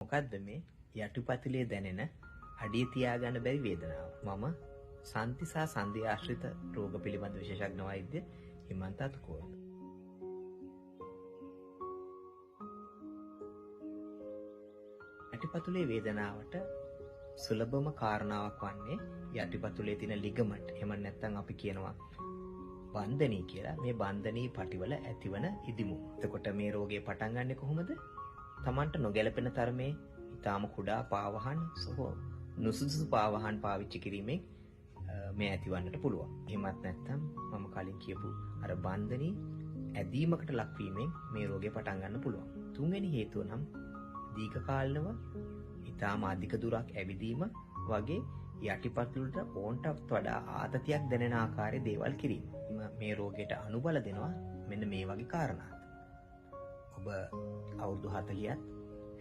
මොකද්ද මේ යටිපතුලේ දැනෙන අඩිය තියාගන්න බැරි වේදනාව? මම සන්ධි සහ සන්ධි ආශ්‍රිත රෝග පිළිබඳ විශේෂඥ වෛද්‍ය හිමන්ත අතුකෝරළ. යටිපතුලේ වේදනාවට සුලභම කාරණාවක් වන්නේ යටිපතුලේ තියෙන ලිගමන්ට්, එහෙම නැත්නම් අපි කියනවා බන්ධනී කියලා. මේ බන්ධනී පටිවල ඇතිවන ඉදිමුම. එතකොට මේ රෝගය පටන් ගන්නෙ කොහොමද? තමන්ට නොගැලපෙන තරමේ ඉතාම කුඩා පාවහන් සහ නුසුදුසු පාවහන් පාවිච්චි කිරීමෙන් මේ ඇතිවන්නට පුළුවන්. එහෙමත් නැත්නම් මම කලින් කියපු අර බන්ධනී ඇදීමකට ලක්වීමෙන් මේ රෝගය පටන් ගන්න පුළුවන්. තුන්වෙනි හේතුව නම් දීර්ඝකාලීනව ඉතාම අධික දුරක් ඇවිදීම වගේ යටිපතුලට ඕන්ටත් වඩා ආතතියක් දැනෙන ආකාරයේ දේවල් කිරීම. මේ රෝගයට අනුබල දෙනවා මෙන්න මේ වගේ කාරණා. ඔබ අවුරුදු 40ත්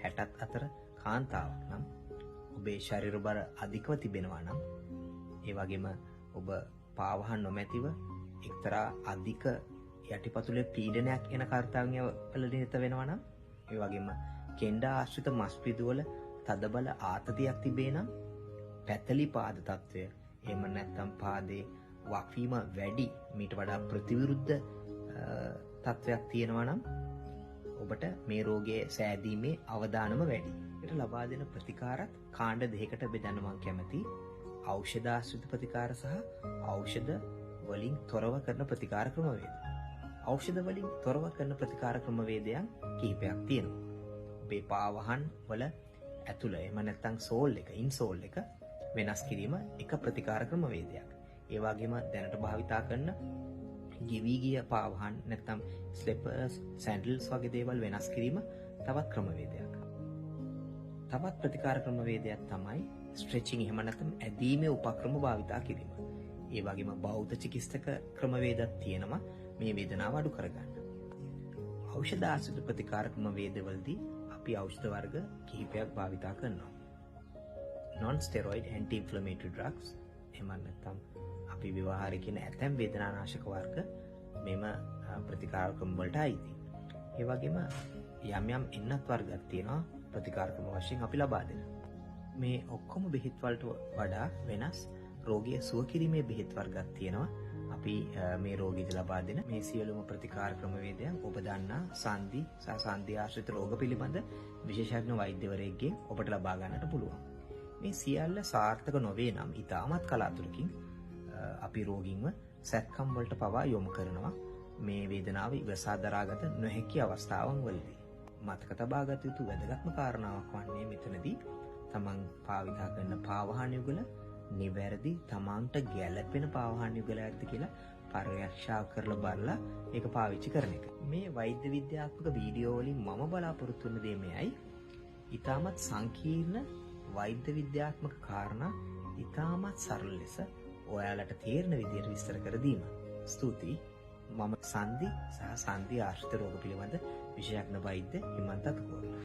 60ත් අතර කාන්තාවක් නම්, ඔබේ ශරීර බර අධිකව තිබෙනවා නම්, ඒ වගේම ඔබ පාවහන් නොමැතිව එක්තරා අධික යටිපතුලේ පීඩනයක් එන කර්තව්‍ය වල නිරත වෙනවා නම්, ඒ වගේම කෙන්ඩා ආශ්‍රිත මස් පිඩුවල තදබල ආතතියක් තිබේ නම්, පැතලි පාද තත්වය, එහෙම නැත්නම් පාදේ වක්වීම වැඩි, මීට වඩා ප්‍රතිවිරුද්ධ තත්වයක් තියෙනවා නම් ඔබට මේ රෝගයේ සෑදීමේ අවදානම වැඩි. ඒකට ලබා දෙන ප්‍රතිකාරත් කාණ්ඩ දෙකකට බෙදන්න මම කැමතියි. ඖෂධාශ්‍රිත ප්‍රතිකාර සහ ඖෂධ වලින් තොරව කරන ප්‍රතිකාර ක්‍රමවේද. ඖෂධ වලින් තොරව කරන ප්‍රතිකාර ක්‍රමවේදයන් කිහිපයක් තියෙනවා. ඔබේ පාවහන් වල ඇතුළ, එහෙම නැත්නම් සෝල් එක, ඉන්සෝල් එක වෙනස් කිරීම එක ප්‍රතිකාර ක්‍රමවේදයක්. ඒ වගේම දැනට භාවිතා කරන ගෙවි ගිය පාවහන් නැත්නම් ස්ලිපර්ස්, සැන්ඩල්ස් වගේ දේවල් වෙනස් කිරීම තවත් ක්‍රමවේදයක්. තවත් ප්‍රතිකාර ක්‍රමවේදයක් තමයි ස්ට්‍රෙචින්, එහෙම නැත්නම් ඇදීමේ උපක්‍රම භාවිතා කිරීම. ඒ වගේම බෞද්ධ චිකිත්සක ක්‍රමවේදයක් තියෙනවා මේ වේදනාව අඩු කරගන්න. ඖෂධ ආශ්‍රිත ප්‍රතිකාර ක්‍රමවේදවලදී අපි ඖෂධ වර්ග කිහිපයක් භාවිතා කරනවා. Non steroid anti inflammatory drugs, එහෙම නැත්නම් අපි ව්‍යවහාරයේ කියන ඇතැම් වේදනානාශක වර්ග මෙම ප්‍රතිකාර ක්‍රම වලට අයිති. ඒ වගේම යම් යම් එන්නත් වර්ගයක් තියෙනවා ප්‍රතිකාර ක්‍රම වශයෙන් අපි ලබා දෙන. මේ ඔක්කොම බෙහෙත් වලට වඩා වෙනස් රෝගිය සුව කිරීමේ බෙහෙත් වර්ගයක් තියෙනවා අපි මේ රෝගීට ලබා දෙන. මේ සියලුම ප්‍රතිකාර ක්‍රමවේදයන් ඔබ දන්නා සන්ධි සහ සන්ධි ආශ්‍රිත රෝග පිළිබඳ විශේෂඥ වෛද්‍යවරයෙක්ගෙන් ඔබට ලබා ගන්නට පුළුවන්. මේ සියල්ල සාර්ථක නොවේ නම් ඉතාමත් කලාතුරකින් අපි රෝගීන්ව සැත්කම් වලට පවා යොමු කරනවා මේ වේදනාව ඉවසා දරාගත නොහැකි අවස්ථාවන් වලදී. මතක තබාගත යුතු වැදගත්ම කාරණාවක් වන්නේ මෙතනදී තමන් භාවිතා කරන පාවහන් යුගල නිවැරදි තමන්ට ගැළපෙන පාවහන් යුගලයක්ද කියලා පරීක්ෂා කරලා බලලා ඒක පාවිච්චි කරන එක. මේ වෛද්‍ය විද්‍යාත්මක වීඩියෝ වලින් මම බලාපොරොත්තු වෙන දේ මෙයයි. ඉතාමත් සංකීර්ණ වෛද්‍ය විද්‍යාත්මක කාරණා ඉතාමත් සරල ලෙස ඔයාලට තේරෙන විදිහට විස්තර කර දීම. ස්තුතියි. මම සන්ධි සහ සන්ධි ආශ්‍රිත රෝග පිළිබඳ විශේෂඥ වෛද්‍ය හිමන්ත අතුකෝරළ.